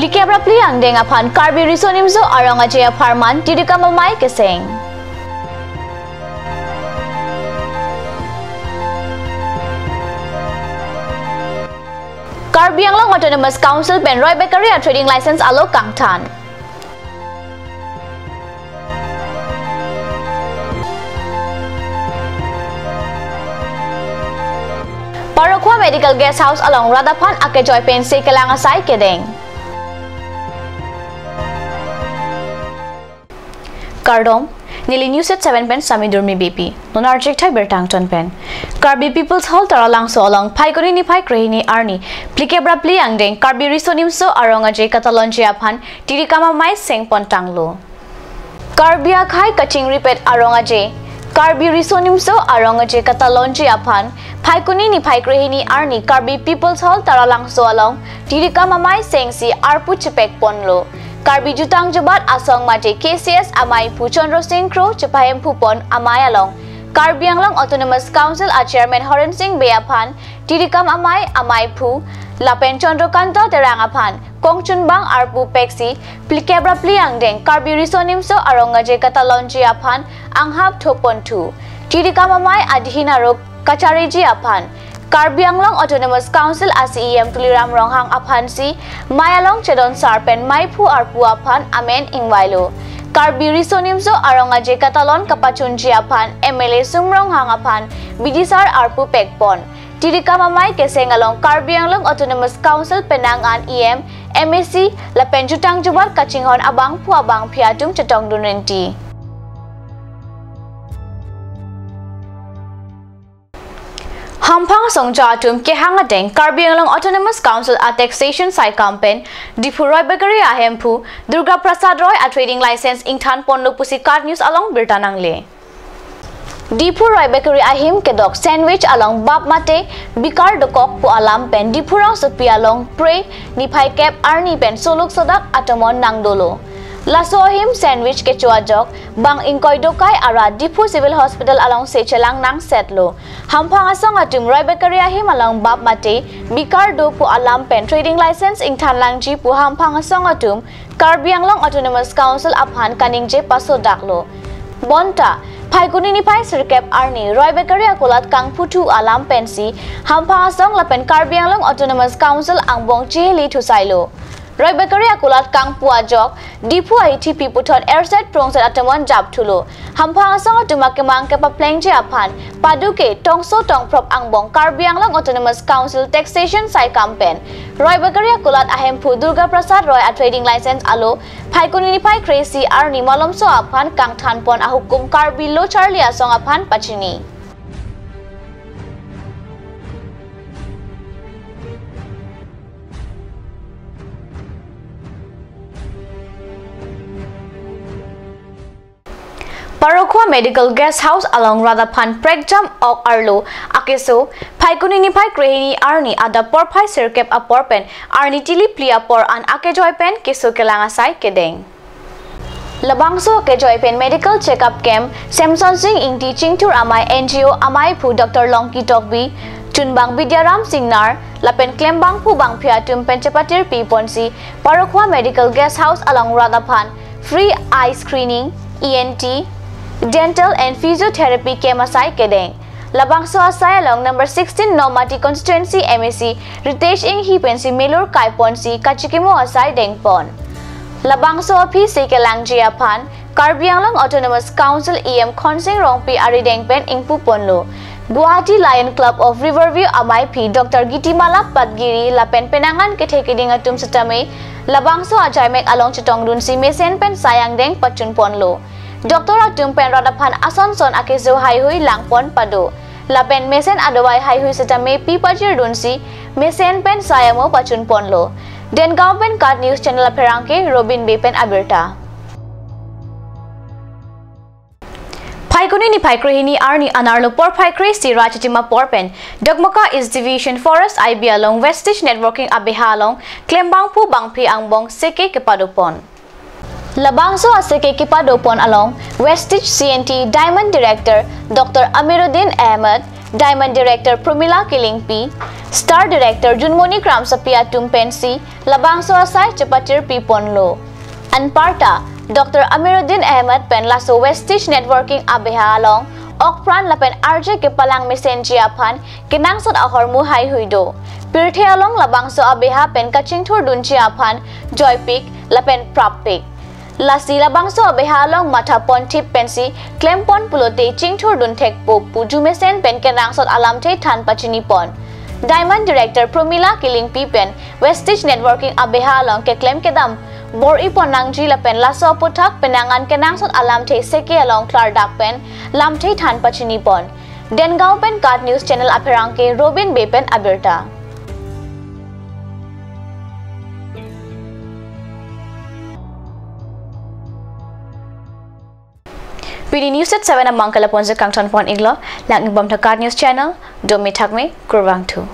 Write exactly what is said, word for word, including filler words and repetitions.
Phlikep ra phli angdeng aphan Karbi Riso Nimso Arong Aje apharman tirikam amei keseng. Karbi Anglong Autonomous Council pen Roy Bakery a trading license alo kangthan. Parokhuwa Medical Guest House along rat aphan akejoi pensi kelang asai kedeng. Kardom, neli News at seven pen Sami Durmi Beypi. Non archik thai birta angton pen. Karbi People's Hall Taralangso along Phaikuni niphai krehini arni phlikep ra phli angdeng Karbi Riso Nimso Arong Aje katalonji aphan tirikam amei sengpon tanglo. Karbi akhei kachingripet Arong Aje, Karbi Riso Nimso Arong Aje katalonji aphan Phaikuni niphai krehini arni Karbi People's Hall Taralangso along tirikam amei sengsi arpu chepekponlo. Karbi Jutang Jubat Asong mate K C S ameiphu Chandra Sing Kro chepahemphupon amei along Karbi Anglong Autonomous Council a Chairman Horen Sing Bey aphan tirikam amei, ameiphu lapen Chandrakanta Terang aphan kongchunbang arpu peksi phlikep ra phli angdeng Karbi Riso Nimso Arong Aje katalonji aphan anghap thoponthu. Tirikam amei adhin aro kachariji aphan Karbi Anglong Autonomous Council a C E M Tuliram Ronghang aphansi mei along chedon sar pen meiphu arpu aphan amen ingvailo. Karbi Riso Nimso Arong Aje katalon kapachunji aphan M L A Sum Ronghang aphan bidisar arpu pekpon. Tirikam amei keseng along Karbi Anglong Autonomous Council penang an E M, M A C lapen Jutang Jubat kachinghon abangphu abangphi atum chetongdun rinti. Hamphang asongja atum kehang adeng Karbi Anglong Autonomous Council a taxation saikam pen Diphu Roy Bakery ahemphu Durga Prasad Roy a trading license ingthanponlo pusi KAT News along birta nangle. Diphu Roy Bakery ahem kedok sandwich along bap mate bikar dokok pu alam pen Diphu rongsopi along Phre niphai kep arni pen soluk sodak atomon nangdolo. Laso ahem sandwich kecho ajok bang ingkoi dokai ara Diphu Civil Hospital alongsi chelang nangsetlo. Hamphang asong atum Roy Bakery ahem along bap mate bikar do pu alam pen trading license ingthanlangji pu hamphang asong atum Karbi Anglong Autonomous Council aphan kaningje pasodaklo. Bonta, Phaikuni niphai sirkep arni Roy Bakery akulat kangphuthu alam pensi hamphang asong lapen Karbi Anglong Autonomous Council angbong chihili thusailo. Roy Bakery akulat kangpu ajok Diphu ahithi pi puthot erset prongset atomon japthulo. Hamphang asong atum akemang kepaplengji aphan paduke tongso tongphrop angbong Karbi Anglong Autonomous Council taxation saikam pen Roy Bakery akulat ahemphu Durga Prasad Roy a trading license alo Phaikuni niphai kre-isi arni malomso aphan kangthanpon ahukum Karbi Lo Charli Asong aphan pachini. Parokhuwa Medical Guest House along rat aphan prekjam ok arlo akeso Phaikuni niphai krehini arni adap porphai sirkep apor pen arni tili phli apor an akejoi pen keso kelang asai kedeng. Labangso akejoi pen medical checkup camp Semson Sing Ingti Chingthur Amei N G O ameiphu Doctor Longki Tokbi, chunbang Bidyaram Singnar lapen klembangphu bangphi atum pen chepatirpiponsi Parokhuwa Medical Guest House along rat aphan free eye screening, E N T, dental and physiotherapy camp asai kedeng. Labangso asai along number sixteen Nomati constituency M A C Ritesh Enghi pensi melur kaiponsi kachikimo asai dengpon. Labangso aphisi kelangji aphan Karbi Anglong Autonomous Council E M Khonsing Rongpi arideng pen ingpuponlo. Guwahati Lion Club of Riverview ameiphi Doctor Gitimala Patgiri lapen penang an kethe keding atum setame labangso ajaimek along chetongdunsi mesen pen sai angdeng pachunponlo. Doctor atum pen rat aphan asonson akeso haihui langpon pado. Lapen mesen adawai haihui setame pi pajirdunsi mesen pen sai amo pachunponlo. Dengaon pen KAT News Channel apherangke Robin Bey pen abirta. Phaikuni niphai krehini arni anerlo porphai kre-isi ra chichim apor pen Dokmoka East Division Forest I B along Vestige Networking abeha along klembangphu bangphi angbong seke kepadopon. Labangso aseke kepadopon along Vestige C and T Diamond Director Doctor Amiruddin Ahmed, Diamond Director Promila Killingpi, Star Director Junmoni Kramsapi atum pensi labangso asai chepatir piponlo. Anparta, Doctor Amiruddin Ahmed pen laso Vestige Networking abeha along okpran lapen arje kepalang mesenji aphan kenangsot ahormu haihui do. Pirthe along labangso abeha pen kachingthurdunji aphan joipik lapen prappik. Lasi labangso abeha along matha ponthip pensi klempon pulote chingthurdun thekpo pu jumesen pen kenangsot alamthe than pachinipon. Diamond Director Promila Killingpi pen Vestige Networking abeha along keklem kedam bor-ipon nangji lapen laso aputhak penang an kenangsot alamthe seke along klardak pen lamthe than pachinipon. Dengaon pen KAT News Channel apherangke Robin Bey pen abirta. Pini News at seven amangkala ponse kangton pon iglo, lang ibom tha KAT News Channel, domi thakme, kurvangthu.